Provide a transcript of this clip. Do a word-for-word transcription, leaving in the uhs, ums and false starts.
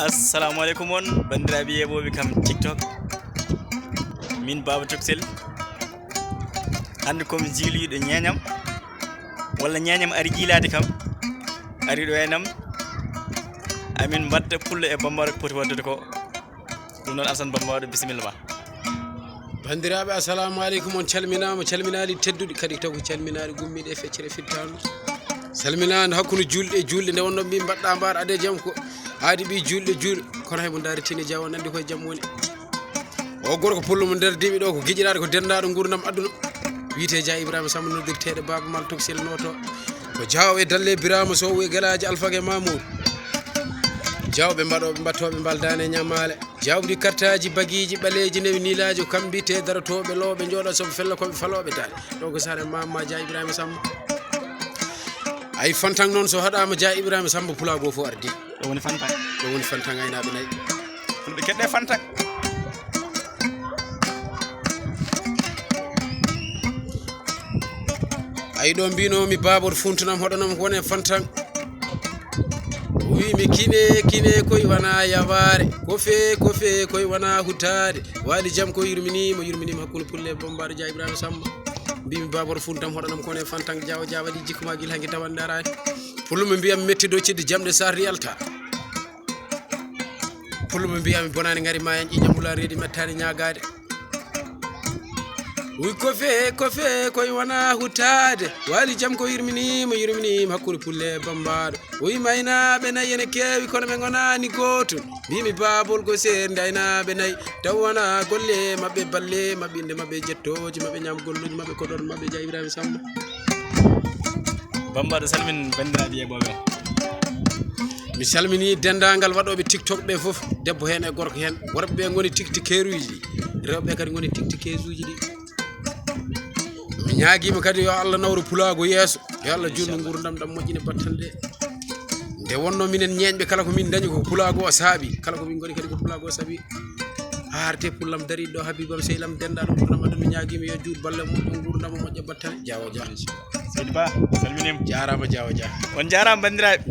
Assalamu aleykum on banndiraaɓe yeeɓooɓe kam TikTok. Min Baaba Toksel. Hannde komi jiiloyiiɗo ñeeñam, walla ñeeñam ari jiilaade kam, ari ɗo e nam. Amin mbaɗta pullo e bambara ko poti waɗdude ko. Ɗum noon, Alsan Bambaɗo, bisimilla ma. Banndiraaɓe, assalamu aleykum, on calminaama, calminaali tedduɗi, kadi taw ko calminaali gummiiɗe e feccere fittaandu. Salminaande hakkunde juulɗe e juulɗe, nde wonno mbi mbaɗɗa mbaar adee jam ko aadi ɓi juulɗe juulɗe, kono hay mo ndaari tini jawo nandi koye jam woni. O gorko pullo mo nder diimi ɗo ko giƴiraaɗo ko denndaɗo nguurndam aduna. Wiyetee Dia Ibrahima Samba noddirteeɗo Baaba Maal Toksel Nooto. Ko jawɓe dalle Birama Sow e Gelaaji Alfage Mamour. Jawɓe mbaɗooɓe mbattooɓe mbal daane ñamaale. Jawdi kartaaji bagiiji ɓaleeji newi niilaaji ko kam mbiyetee darotooɓe looɓe njooɗa soɓe fella koɓe falooɓe daane. Ɗo ko saare Mama Dia Ibrahima Samba. Ay Fantang noon so haɗaama Dia Ibrahima Samba pulaa goo fof ardi. Ɗo woni Fantang. Ɗo woni Fantang aynaaɓe nayi. Fulɓe keɗɗe Fantang. Ay ɗo mbino mi baabor funtunam hoɗanam ko wone Fantang. Wi mi kine kine koy wana yawaare. Kofe kofe koy wana hutaade. Waali jam ko yurmini mo yurmini mo hakkunde pulle Bombaaɗo Dia Ibrahima Samba. Mbimi baabor funtam hoɗanam ko wone Fantang jawa jawa ɗi jikku ma gila hanki tawan daraani. Pullo mo mbiyam metti dow ciddi jamɗe sarri alta. Pullo mo mbiyami bonaani ngari ma en ƴiƴam wula reedi mettaani ñaagaade. Wi kofe kofe koye wona hutaade. Waali jam ko yurmini mo yurmini mo hakkunde pulle Bambaɗo. Wi maynaaɓe nayi ene keewi kono ɓe ngonaani gootum. Mbimi baabol ko seerde aynaaɓe nayi taw wona golle maɓɓe balle maɓɓe inde maɓɓe jettooji maɓɓe ñaam golluji maɓɓe ko ɗon maɓɓe Dia Ibrahima Samba. Bambaɗo salmin banndiraaɓe yeeɓooɓe on. Mi salmini denndaangal waɗooɓe TikTok ɓe fof, debbo heen e gorko heen. Worɓe ɓe ngoni tiktikeeruuji ɗi, rewɓe ɓe kadi ngoni tiktikeesuuji ɗi. Mi ñaagiima kadi yo Allah nawru pulaagu yeeso, yo Allah juutnu nguurndam ɗam moƴƴina battane ɗe. Nde wonno minen ñeeñɓe kala ko min dañi ko pulaagu o saabi, kala ko min ngoni kadi ko pulaagu o saabi. Arte pullam dariɗo ɗo Habibam Seylam denndaangal nguurndam aduna mi ñaagiima yo juut balle mum nguurndam moƴƴa battane. Jawo jawo. Seydi Ba, salminiima. Jaaraama jawo jawo. On jaaraama banndiraaɓe.